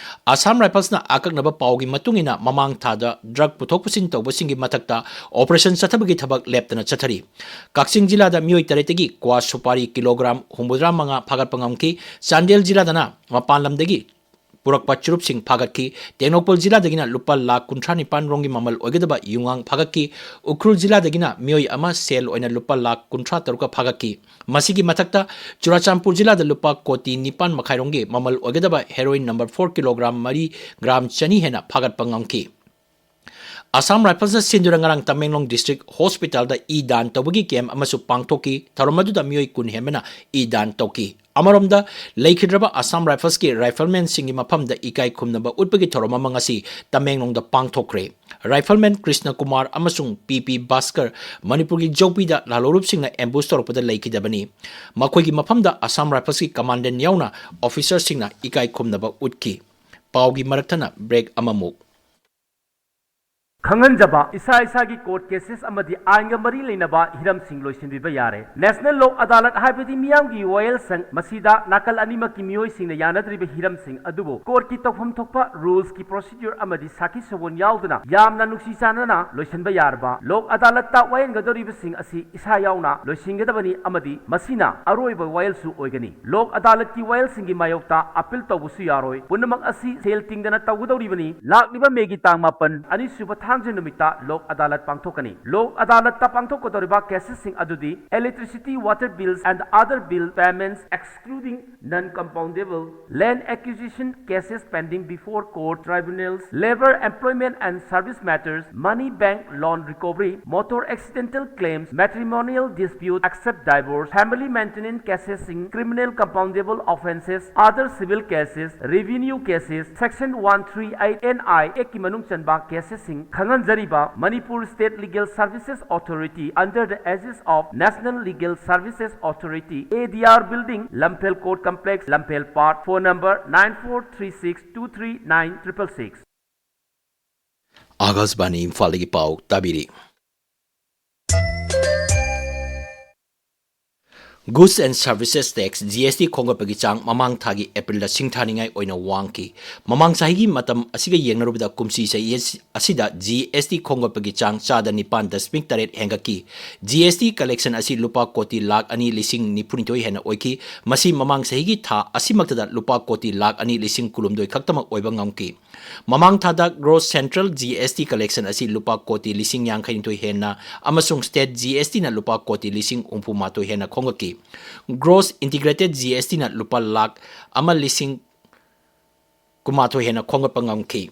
ꯑꯁꯥꯝ ꯔꯥꯏꯐꯜꯁꯅ ꯑꯀꯛꯅꯕ ꯄꯥꯎꯒꯤ ꯃꯇꯨꯡ ꯏꯟꯅ ꯃꯃꯥꯡ ꯊꯥꯗ ꯗ꯭ꯔꯒ ꯄꯨꯊꯣꯛ ꯄꯨꯁꯤꯟ ꯇꯧꯕꯁꯤꯡꯒꯤ ꯃꯊꯛꯇ ꯑꯣꯄꯔꯦꯁꯟ ꯆꯠꯊꯕꯒꯤ ꯊꯕꯛ ꯂꯦꯞꯇꯅ ꯆꯠꯊꯔꯤ꯫ ꯀꯛꯆꯤꯡ ꯖꯤꯂꯥꯗ ꯃꯤꯑꯣꯏ ꯇꯔꯦꯠꯇꯒꯤ ꯀ꯭ꯋꯥ ꯁꯨꯄꯥꯔꯤ ꯀꯤꯂꯣꯒ꯭ꯔꯥꯝ ꯍꯨꯝꯐꯨꯇꯔꯥ ꯃꯉꯥ ꯐꯥꯒꯠꯄ ꯉꯝꯈꯤ꯫ ꯆꯥꯟꯗꯦꯜ ꯖꯤꯂꯥꯗꯅ ꯃꯄꯥꯟ ꯂꯝꯗꯒꯤ ꯄꯨꯔꯛꯄ ꯆꯨꯔꯨꯞꯁꯤꯡ ꯐꯥꯒꯠꯈꯤ꯫ ꯇꯦꯡꯅꯧꯄꯜ ꯖꯤꯂꯥꯗꯒꯤꯅ ꯂꯨꯄꯥ ꯂꯥꯈ ꯀꯨꯟꯊ꯭ꯔꯥ ꯅꯤꯄꯥꯟ ꯔꯣꯝꯒꯤ ꯃꯃꯜ ꯑꯣꯏꯒꯗꯕ ꯌꯨꯉꯥꯡ ꯐꯥꯒꯠꯈꯤ꯫ ꯎꯈ꯭ꯔꯨꯜ ꯖꯤꯂꯥꯗꯒꯤꯅ ꯃꯤꯑꯣꯏ ꯑꯃ ꯁꯦꯜ ꯑꯣꯏꯅ ꯂꯨꯄꯥ ꯂꯥꯈ ꯀꯨꯟꯊ꯭ꯔꯥ ꯇꯔꯨꯛꯀ ꯐꯥꯒꯠꯈꯤ꯫ ꯃꯁꯤꯒꯤ ꯃꯊꯛꯇ ꯆꯨꯔꯥꯆꯥꯟꯄꯨꯔ ꯖꯤꯂꯥꯗ ꯂꯨꯄꯥ ꯀꯣꯇꯤ ꯅꯤꯄꯥꯟ ꯃꯈꯥꯏꯔꯣꯝꯒꯤ ꯃꯃꯜ ꯑꯣꯏꯒꯗꯕ ꯍꯦꯔꯣꯏꯟ ꯅꯝꯕꯔ ꯐꯣꯔ ꯀꯤꯂꯣꯒ꯭ꯔꯥꯝ ꯃꯔꯤ ꯒ꯭ꯔꯥꯝ ꯆꯅꯤ ꯍꯦꯟꯅ ꯐꯥꯒꯠꯄ ꯉꯝꯈꯤ꯫ ꯑꯁꯥꯝ ꯔꯥꯏꯐꯜꯁꯅ ꯁꯤꯟꯗꯨꯅ ꯉꯔꯥꯡ ꯇꯃꯦꯡꯂꯣꯡ ꯗꯤꯁꯇ꯭ꯔꯤꯛ ꯍꯣꯁꯄꯤꯇꯥꯜꯗ ꯏ ꯗꯥꯟ ꯇꯧꯕꯒꯤ ꯀꯦꯝ ꯑꯃꯁꯨ ꯄꯥꯡꯊꯣꯛꯈꯤ꯫ ꯊꯧꯔꯝ ꯑꯗꯨꯗ ꯃꯤꯑꯣꯏ ꯀꯨꯟ ꯍꯦꯟꯕꯅ ꯏ ꯗꯥꯟ ꯇꯧꯈꯤ꯫ ꯑꯃꯔꯣꯝꯗ, ꯂꯩꯈꯤꯗ꯭ꯔꯕ ꯑꯁꯥꯝ ꯔꯥꯏꯐꯜꯁꯀꯤ ꯔꯥꯏꯐꯜꯃꯦꯟꯁꯤꯡꯒꯤ ꯃꯐꯝꯗ ꯏꯀꯥꯏ ꯈꯨꯝꯅꯕ ꯎꯠꯄꯒꯤ ꯊꯧꯔꯝ ꯑꯃ ꯉꯁꯤ ꯇꯃꯦꯡꯂꯣꯡꯗ ꯄꯥꯡꯊꯣꯛꯈ꯭ꯔꯦ꯫ ꯔꯥꯏꯐꯜꯃꯦꯟ ꯀ꯭ꯔꯤꯁꯅ ꯀꯨꯃꯥꯔ ꯑꯃꯁꯨꯡ ꯄꯤ ꯄꯤ ꯚꯥꯁꯀꯔ ꯃꯅꯤꯄꯨꯔꯒꯤ ꯖꯧꯄꯤꯗ ꯂꯥꯜꯍꯧꯂꯨꯞꯁꯤꯡꯅ ꯑꯦꯝꯕꯨꯁ ꯇꯧꯔꯛꯄꯗ ꯂꯩꯈꯤꯗꯕꯅꯤ꯫ ꯃꯈꯣꯏꯒꯤ ꯃꯐꯝꯗ ꯑꯁꯥꯝ ꯔꯥꯏꯐꯜꯁꯀꯤ ꯀꯃꯥꯟꯗꯦꯟ ꯌꯥꯎꯅ ꯑꯣꯐꯤꯁꯔꯁꯤꯡꯅ ꯏꯀꯥꯏ ꯈꯨꯝꯅꯕ ꯎꯠꯈꯤ꯫ ꯄꯥꯎꯒꯤ ꯃꯔꯛꯊꯠꯅ ꯕ꯭ꯔꯦꯛ ꯑꯃꯃꯨꯛ꯫ ꯈꯪꯍꯟꯖꯕ, ꯏꯁꯥ ꯏꯁꯥꯒꯤ court cases ꯑꯃꯗꯤ ꯑꯥꯏꯟꯒ ꯃꯔꯤ ꯂꯩꯅꯕ ꯍꯤꯔꯝꯁꯤꯡ ꯂꯣꯏꯁꯤꯟꯕꯤꯕ ꯌꯥꯔꯦ꯫ National Lok Adalat ꯍꯥꯏꯕꯗꯤ ꯃꯤꯌꯥꯝꯒꯤ ꯋꯥꯌꯦꯜꯁꯪ, ꯃꯁꯤꯗ ꯅꯥꯀꯜ ꯑꯅꯤꯃꯛꯀꯤ ꯃꯤꯑꯣꯏꯁꯤꯡꯅ ꯌꯥꯅꯗ꯭ꯔꯤꯕ ꯍꯤꯔꯝꯁꯤꯡ ꯑꯗꯨꯕꯨ courtꯀꯤ ꯇꯧꯐꯝ ꯊꯣꯛꯄ rulesꯀꯤ procedure ꯑꯃꯗꯤ ꯁꯥꯈꯤ ꯁꯑꯣꯟ ꯌꯥꯎꯗꯅ ꯌꯥꯝꯅ ꯅꯨꯡꯁꯤ ꯆꯥꯟꯅꯅ ꯂꯣꯏꯁꯤꯟꯕ ꯌꯥꯔꯕ꯫ Lok Adalatꯇ ꯋꯥꯌꯦꯟꯒꯗꯧꯔꯤꯕꯁꯤꯡ ꯑꯁꯤ ꯏꯁꯥ ꯌꯥꯎꯅ ꯂꯣꯏꯁꯤꯟꯒꯗꯕꯅꯤ ꯑꯃꯗꯤ ꯃꯁꯤꯅ ꯑꯔꯣꯏꯕ ꯋꯥꯌꯦꯜꯁꯨ ꯑꯣꯏꯒꯅꯤ꯫ Lok Adalatꯀꯤ ꯋꯥꯌꯦꯜꯁꯤꯡꯒꯤ ꯃꯥꯌꯣꯛꯇ appeal ꯇꯧꯕꯁꯨ ꯌꯥꯔꯣꯏ꯫ ꯄꯨꯝꯅꯃꯛ ꯑꯁꯤ ꯁꯦꯜ ꯇꯤꯡꯗꯅ ꯇꯧꯒꯗꯧꯔꯤꯕꯅꯤ꯫ ꯂꯥꯛꯂꯤꯕ ꯃꯦꯒꯤ ꯇꯥꯡ ꯃꯥꯄꯟ, ꯑꯅꯤꯁꯨꯕ ꯊꯥꯡꯖ ꯅꯨꯃꯤꯠꯇ Lok Adalat ꯄꯥꯡꯊꯣꯛꯀꯅꯤ꯫ Lok Adalatta ꯄꯥꯡꯊꯣꯛꯀꯗꯧꯔꯤꯕ casesꯁꯤꯡ ꯑꯗꯨꯗꯤ electricity, water bills and other bill payments excluding non-compoundable, land acquisition cases pending before court tribunals, labor, employment and service matters, money bank loan recovery, motor accidental claims, matrimonial dispute except divorce, family maintenance casesꯁꯤꯡ, criminal compoundable offences, other civil cases, revenue cases, Section one three eight N I Actꯀꯤ ꯃꯅꯨꯡ ꯆꯟꯕ casesꯁꯤꯡ ꯈꯪꯍꯟꯖꯔꯤꯕ Manipur State Legal Services Authority under the aegis of National Legal Services Authority, A D R Building, Lamphel Court Complex, Lamphel Park, phone number nine four three six two three nine triple six. ꯑꯥꯀꯥꯁꯕꯥꯅꯤ ꯏꯝꯐꯥꯜꯗꯒꯤ ꯄꯥꯎ ꯇꯥꯕꯤꯔꯤ꯫ Goods and Services Tax, G S T, ꯈꯣꯝꯒꯠꯄꯒꯤ ꯆꯥꯡ ꯃꯃꯥꯡ ꯊꯥꯒꯤ ꯑꯦꯄ꯭ꯔꯤꯜꯗ ꯁꯤꯡꯊꯥꯅꯤꯡꯉꯥꯏ ꯑꯣꯏꯅ ꯋꯥꯡꯈꯤ꯫ ꯃꯃꯥꯡ ꯆꯍꯤꯒꯤ ꯃꯇꯝ ꯑꯁꯤꯒ ꯌꯦꯡꯅꯔꯨꯕꯗ ꯀꯨꯝꯁꯤ ꯆꯍꯤ ꯑꯁꯤꯗ G S T ꯈꯣꯝꯒꯠꯄꯒꯤ ꯆꯥꯡ ꯆꯥꯗ ꯅꯤꯄꯥꯟ ꯗꯁꯃꯤꯛ ꯇꯔꯦꯠ ꯍꯦꯟꯒꯠꯈꯤ꯫ G S T collection ꯑꯁꯤ ꯂꯨꯄꯥ ꯀꯣꯇꯤ ꯂꯥꯈ ꯑꯅꯤ ꯂꯤꯁꯤꯡ ꯅꯤꯐꯨꯅꯤꯊꯣꯏ ꯍꯦꯟꯅ ꯑꯣꯏꯈꯤ꯫ ꯃꯁꯤ ꯃꯃꯥꯡ ꯆꯍꯤꯒꯤ ꯊꯥ ꯑꯁꯤꯃꯛꯇꯗ ꯂꯨꯄꯥ ꯀꯣꯇꯤ ꯂꯥꯈ ꯑꯅꯤ ꯂꯤꯁꯤꯡ ꯀꯨꯟꯍꯨꯝꯗꯣꯏ ꯈꯛꯇꯃꯛ ꯑꯣꯏꯕ ꯉꯝꯈꯤ꯫ ꯃꯃꯥꯡ ꯊꯥꯗ gross central G S T collection ꯑꯁꯤ ꯂꯨꯄꯥ ꯀꯣꯇꯤ ꯂꯤꯁꯤꯡ ꯌꯥꯡꯈꯩꯅꯤꯊꯣꯏ ꯍꯦꯟꯅ ꯑꯃꯁꯨꯡ state G S Tꯅ ꯂꯨꯄꯥ ꯀꯣꯇꯤ ꯂꯤꯁꯤꯡ ꯍꯨꯝꯐꯨ ꯃꯥꯊꯣꯏ ꯍꯦꯟꯅ ꯈꯣꯝꯒꯠꯈꯤ꯫ Gross integrated G S Tꯅ ꯂꯨꯄꯥ ꯂꯥꯈ ꯑꯃ ꯂꯤꯁꯤꯡ ꯀꯨꯟꯃꯥꯊꯣꯏ ꯍꯦꯟꯅ ꯈꯣꯝꯒꯠꯄ ꯉꯝꯈꯤ꯫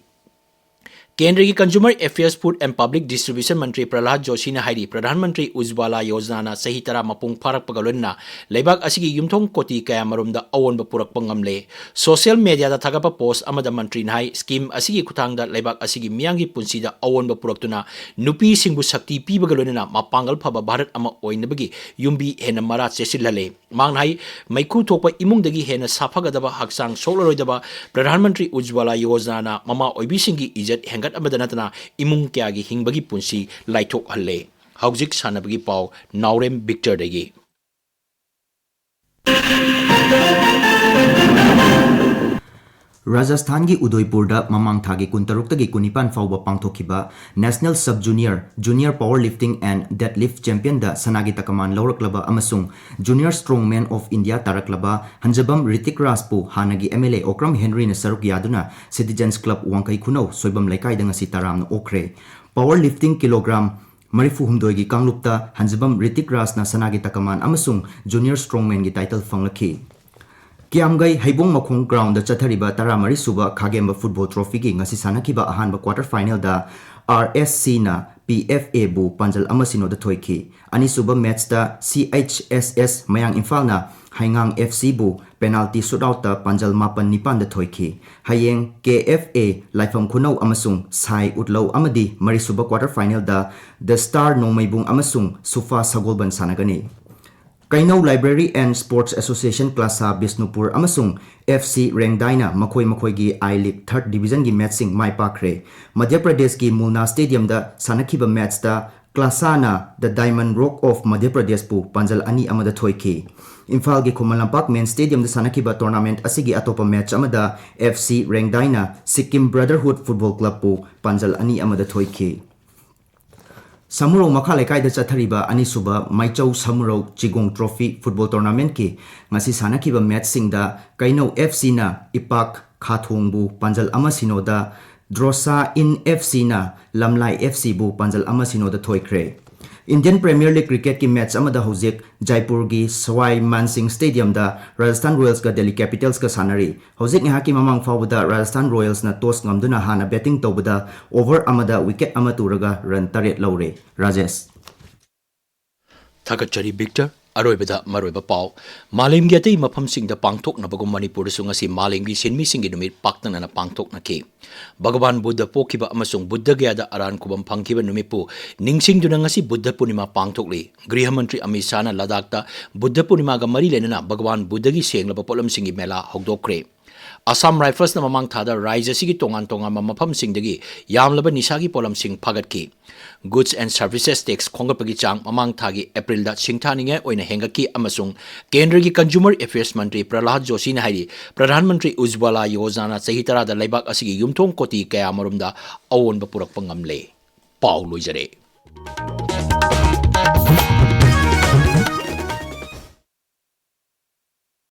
ꯀꯦꯟꯗ꯭ꯔꯒꯤ Consumer Affairs, Food and Public Distribution ꯃꯟꯇ꯭ꯔꯤ ꯄ꯭ꯔꯍꯂꯥꯗ ꯖꯣꯁꯤꯅ ꯍꯥꯏꯔꯤ, ꯄ꯭ꯔꯙꯥꯟ ꯃꯟꯇ꯭ꯔꯤ ꯎꯖ꯭ꯋꯥꯂꯥ ꯌꯣꯖꯅꯥꯅ ꯆꯍꯤ ꯇꯔꯥ ꯃꯄꯨꯡ ꯐꯥꯔꯛꯄꯒ ꯂꯣꯏꯅꯅ ꯂꯩꯕꯥꯛ ꯑꯁꯤꯒꯤ ꯌꯨꯝꯊꯣꯡ ꯀꯣꯇꯤ ꯀꯌꯥꯃꯔꯣꯝꯗ ꯑꯑꯣꯟꯕ ꯄꯨꯔꯛꯄ ꯉꯝꯂꯦ꯫ Social mediaꯗ ꯊꯥꯒꯠꯄ post ꯑꯃꯗ ꯃꯟꯇ꯭ꯔꯤꯅ ꯍꯥꯏ, scheme ꯑꯁꯤꯒꯤ ꯈꯨꯠꯊꯥꯡꯗ ꯂꯩꯕꯥꯛ ꯑꯁꯤꯒꯤ ꯃꯤꯌꯥꯝꯒꯤ ꯄꯨꯟꯁꯤꯗ ꯑꯑꯣꯟꯕ ꯄꯨꯔꯛꯇꯨꯅ ꯅꯨꯄꯤꯁꯤꯡꯕꯨ ꯁꯛꯇꯤ ꯄꯤꯕꯒ ꯂꯣꯏꯅꯅ ꯃꯄꯥꯡꯒꯜ ꯐꯕ ꯚꯥꯔꯠ ꯑꯃ ꯑꯣꯏꯅꯕꯒꯤ ꯌꯨꯝꯕꯤ ꯍꯦꯟꯅ ꯃꯔꯥ ꯆꯦꯠꯁꯤꯜꯍꯜꯂꯦ꯫ ꯃꯍꯥꯛꯅ ꯍꯥꯏ, ꯃꯩꯈꯨ ꯊꯣꯛꯄ ꯏꯃꯨꯡꯗꯒꯤ ꯍꯦꯟꯅ ꯁꯥꯐꯒꯗꯕ, ꯍꯛꯆꯥꯡ ꯁꯣꯛꯂꯔꯣꯏꯗꯕ ꯄ꯭ꯔꯙꯥꯟ ꯃꯟꯇ꯭ꯔꯤ ꯎꯖ꯭ꯋꯥꯂꯥ ꯌꯣꯖꯅꯥꯅ ꯃꯃꯥ ꯑꯣꯏꯕꯤꯁꯤꯡꯒꯤ ꯏꯖꯠ ꯍꯦꯟꯒꯠ ꯑꯃꯗ ꯅꯠꯇꯅ ꯏꯃꯨꯡ ꯀꯌꯥꯒꯤ ꯍꯤꯡꯕꯒꯤ ꯄꯨꯟꯁꯤ ꯂꯥꯏꯊꯣꯛꯍꯜꯂꯦ꯫ ꯍꯧꯖꯤꯛ ꯁꯥꯟꯅꯕꯒꯤ ꯄꯥꯎ ꯅꯥꯎꯔꯦꯝ ꯕꯤꯛꯇꯔꯗꯒꯤ꯫ ꯔꯥꯖꯁꯊꯥꯟꯒꯤ ꯎꯗꯣꯏꯄꯨꯔꯗ ꯃꯃꯥꯡ ꯊꯥꯒꯤ ꯀꯨꯟꯇꯔꯨꯛꯇꯒꯤ ꯀꯨꯟꯅꯤꯄꯥꯟ ꯐꯥꯎꯕ ꯄꯥꯡꯊꯣꯛꯈꯤꯕ National Sub Junior Junior Power Lifting and Deadlift Championꯗ ꯁꯅꯥꯒꯤ ꯇꯀꯃꯥꯟ ꯂꯧꯔꯛꯂꯕ ꯑꯃꯁꯨꯡ Junior Strongman of India ꯇꯥꯔꯛꯂꯕ ꯍꯟꯖꯕꯝ Hrithik ꯔꯥꯖꯄꯨ ꯍꯥꯟꯅꯒꯤ MLA ꯑꯣꯀ꯭ꯔꯝ ꯍꯦꯟꯔꯤꯅ ꯁꯔꯨꯛ ꯌꯥꯗꯨꯅ Citizens Club ꯋꯥꯡꯈꯩ ꯈꯨꯅꯧ ꯁꯣꯏꯕꯝ ꯂꯩꯀꯥꯏꯗ ꯉꯁꯤ ꯇꯔꯥꯝꯅ ꯑꯣꯛꯈ꯭ꯔꯦ꯫ Power Lifting ꯀꯤꯂꯣꯒ꯭ꯔꯥꯝ ꯃꯔꯤꯐꯨ ꯍꯨꯝꯗꯣꯏꯒꯤ ꯀꯥꯡꯂꯨꯞꯇ ꯍꯟꯖꯕꯝ ꯔꯤꯇꯤꯛ ꯔꯥꯖꯅ ꯁꯅꯥꯒꯤ ꯇꯀꯃꯥꯟ ꯑꯃꯁꯨꯡ Junior Strongmanꯒꯤ title ꯐꯪꯂꯛꯈꯤ꯫ ꯀꯤꯌꯥꯝꯒꯩ ꯍꯩꯕꯣꯡ ꯃꯈꯣꯡ groundꯗ ꯆꯠꯊꯔꯤꯕ ꯇꯔꯥꯃꯔꯤ ꯁꯨꯕ ꯈꯥꯒꯦꯝꯕ football trophyꯒꯤ ꯉꯁꯤ ꯁꯥꯟꯅꯈꯤꯕ ꯑꯍꯥꯟꯕ quarter finalꯗ RSCꯅ PFAꯕꯨ ꯄꯥꯟꯖꯜ ꯑꯃ ꯁꯤꯅꯣꯗ ꯊꯣꯏꯈꯤ꯫ ꯑꯅꯤꯁꯨꯕ matchꯇ CHSS ꯃꯌꯥꯡ ꯏꯝꯐꯥꯜꯅ ꯍꯩꯉꯥꯡ FCꯕꯨ penalty shootoutꯇ ꯄꯥꯟꯖꯜ ꯃꯥꯄꯟ ꯅꯤꯄꯥꯟꯗ ꯊꯣꯏꯈꯤ꯫ ꯍꯌꯦꯡ KFA ꯂꯥꯏꯐꯝ ꯈꯨꯅꯧ ꯑꯃꯁꯨꯡ ꯁꯥꯏ ꯎꯠꯂꯧ ꯑꯃꯗꯤ ꯃꯔꯤꯁꯨꯕ quarter finalꯗ The Star ꯅꯣꯡꯃꯩꯕꯨꯡ ꯑꯃꯁꯨꯡ ꯁꯨꯐꯥ ꯁꯒꯣꯜꯕꯟ ꯁꯥꯟꯅꯒꯅꯤ꯫ ꯀꯩꯅꯧ Library and Sports Association ꯀ꯭ꯂꯥꯁꯥ Bishnupur ꯑꯃꯁꯨꯡ FC ꯔꯦꯡꯗꯥꯏꯅ ꯃꯈꯣꯏ ꯃꯈꯣꯏꯒꯤ I League third divisionꯒꯤ matchꯁꯤꯡ ꯃꯥꯏ ꯄꯥꯛꯈ꯭ꯔꯦ꯫ ꯃꯙ꯭ꯌ ꯄ꯭ꯔꯗꯦꯁꯀꯤ ꯃꯨꯜꯅꯥ stadiumꯗ ꯁꯥꯟꯅꯈꯤꯕ matchꯇ ꯀ꯭ꯂꯥꯁꯥꯅ The Diamond Rock of Madhya Pradeshꯄꯨ ꯄꯥꯟꯖꯜ ꯑꯅꯤ ꯑꯃꯗ ꯊꯣꯏꯈꯤ꯫ ꯏꯝꯐꯥꯜꯒꯤ ꯈꯨꯃꯟ ꯂꯝꯄꯥꯛ main stadiumꯗ ꯁꯥꯟꯅꯈꯤꯕ tournament ꯑꯁꯤꯒꯤ ꯑꯇꯣꯞꯄ match ꯑꯃꯗ FC ꯔꯦꯡꯗꯥꯏꯅ Sikkim Brotherhood Football Clubꯄꯨ ꯄꯥꯟꯖꯜ ꯑꯅꯤ ꯑꯃꯗ ꯊꯣꯏꯈꯤ꯫ ꯁꯃꯨꯔꯧ ꯃꯈꯥ ꯂꯩꯀꯥꯏꯗ ꯆꯠꯊꯔꯤꯕ ꯑꯅꯤꯁꯨꯕ ꯃꯥꯏꯆꯧ ꯁꯃꯨꯔꯧ ꯆꯤꯒꯣꯡ trophy football tournamentꯀꯤ ꯉꯁꯤ ꯁꯥꯟꯅꯈꯤꯕ matchꯁꯤꯡꯗ ꯀꯩꯅꯧ FCꯅ ꯏꯄꯥꯛ ꯈꯥꯊꯣꯡꯕꯨ ꯄꯥꯟꯖꯜ ꯑꯃ ꯁꯤꯅꯣꯗ, ꯗ꯭ꯔꯣꯁꯥ ꯏꯟ FCꯅ ꯂꯝꯂꯥꯏ FCꯕꯨ ꯄꯥꯟꯖꯜ ꯑꯃ ꯁꯤꯅꯣꯗ ꯊꯣꯏꯈ꯭ꯔꯦ꯫ Indian Premier League cricketꯀꯤ match ꯑꯃꯗ ꯍꯧꯖꯤꯛ ꯖꯥꯏꯄꯨꯔꯒꯤ ꯁꯋꯥꯏ ꯃꯥꯟꯁꯤꯡ stadiumꯗ Rajasthan Royalsꯀ Delhi Capitalsꯀ ꯁꯥꯟꯅꯔꯤ꯫ ꯍꯧꯖꯤꯛ ꯉꯥꯏꯍꯥꯛꯀꯤ ꯃꯃꯥꯡ ꯐꯥꯎꯕꯗ Rajasthan Royalsꯅ toss ꯉꯝꯗꯨꯅ ꯍꯥꯟꯅ batting ꯇꯧꯕꯗ over ꯑꯃꯗ wicket ꯑꯃ ꯇꯨꯔꯒ run ꯇꯔꯦꯠ ꯂꯧꯔꯦ꯫ ꯔꯥꯖꯦꯁ꯫ ꯊꯥꯒꯠꯆꯔꯤ ꯕꯤꯛꯇꯔ꯫ ꯑꯔꯣꯏꯕꯗ ꯃꯔꯨꯑꯣꯏꯕ ꯄꯥꯎ꯫ ꯃꯥꯂꯦꯝꯒꯤ ꯑꯇꯩ ꯃꯐꯝꯁꯤꯡꯗ ꯄꯥꯡꯊꯣꯛꯅꯕꯒꯨꯝ ꯃꯅꯤꯄꯨꯔꯗꯁꯨ ꯉꯁꯤ ꯃꯥꯂꯦꯝꯒꯤ ꯁꯤꯟꯃꯤꯁꯤꯡꯒꯤ ꯅꯨꯃꯤꯠ ꯄꯥꯛꯇꯛꯅꯅ ꯄꯥꯡꯊꯣꯛꯅꯈꯤ꯫ ꯚꯒꯋꯥꯟ ꯕꯨꯗꯙ ꯄꯣꯛꯈꯤꯕ ꯑꯃꯁꯨꯡ ꯕꯨꯗꯙ ꯒꯌꯥꯗ ꯑꯔꯥꯟ ꯈꯨꯕꯝ ꯐꯪꯈꯤꯕ ꯅꯨꯃꯤꯠꯄꯨ ꯅꯤꯡꯁꯤꯡꯗꯨꯅ ꯉꯁꯤ ꯕꯨꯗꯙ ꯄꯨꯔꯅꯤꯃꯥ ꯄꯥꯡꯊꯣꯛꯂꯤ꯫ ꯒ꯭ꯔꯤꯍ ꯃꯟꯇ꯭ꯔꯤ ꯑꯃꯤꯠ ꯁꯥꯍꯅ ꯂꯗꯥꯈꯇ ꯕꯨꯗꯙ ꯄꯨꯔꯅꯤꯃꯥꯒ ꯃꯔꯤ ꯂꯩꯅꯅ ꯚꯒꯋꯥꯟ ꯕꯨꯗꯙꯒꯤ ꯁꯦꯡꯂꯕ ꯄꯣꯠꯂꯝꯁꯤꯡꯒꯤ ꯃꯦꯂꯥ ꯍꯧꯗꯣꯛꯈ꯭ꯔꯦ꯫ ꯑꯁꯥꯝ ꯔꯥꯏꯐꯜꯁꯅ ꯃꯃꯥꯡ ꯊꯥꯗ ꯔꯥꯏꯖ꯭ꯌ ꯑꯁꯤꯒꯤ ꯇꯣꯉꯥꯟ ꯇꯣꯉꯥꯟꯕ ꯃꯐꯝꯁꯤꯡꯗꯒꯤ ꯌꯥꯝꯂꯕ ꯅꯤꯁꯥꯒꯤ ꯄꯣꯠꯂꯝꯁꯤꯡ ꯐꯥꯒꯠꯈꯤ꯫ Goods and Services Tax ꯈꯣꯝꯒꯠꯄꯒꯤ ꯆꯥꯡ ꯃꯃꯥꯡ ꯊꯥꯒꯤ ꯑꯦꯄ꯭ꯔꯤꯜꯗ ꯁꯤꯡꯊꯥꯅꯤꯡꯉꯥꯏ ꯑꯣꯏꯅ ꯍꯦꯟꯒꯠꯈꯤ ꯑꯃꯁꯨꯡ ꯀꯦꯟꯗ꯭ꯔꯒꯤ Consumer Affairs ꯃꯟꯇ꯭ꯔꯤ ꯄ꯭ꯔꯍꯂꯥꯗ ꯖꯣꯁꯤꯅ ꯍꯥꯏꯔꯤ, ꯄ꯭ꯔꯙꯥꯟ ꯃꯟꯇ꯭ꯔꯤ ꯎꯖ꯭ꯋꯥꯂꯥ ꯌꯣꯖꯅꯥ ꯆꯍꯤ ꯇꯔꯥꯗ ꯂꯩꯕꯥꯛ ꯑꯁꯤꯒꯤ ꯌꯨꯝꯊꯣꯡ ꯀꯣꯇꯤ ꯀꯌꯥꯃꯔꯨꯝꯗ ꯑꯑꯣꯟꯕ ꯄꯨꯔꯛꯄ ꯉꯝꯂꯦ꯫ ꯄꯥꯎ ꯂꯣꯏꯖꯔꯦ꯫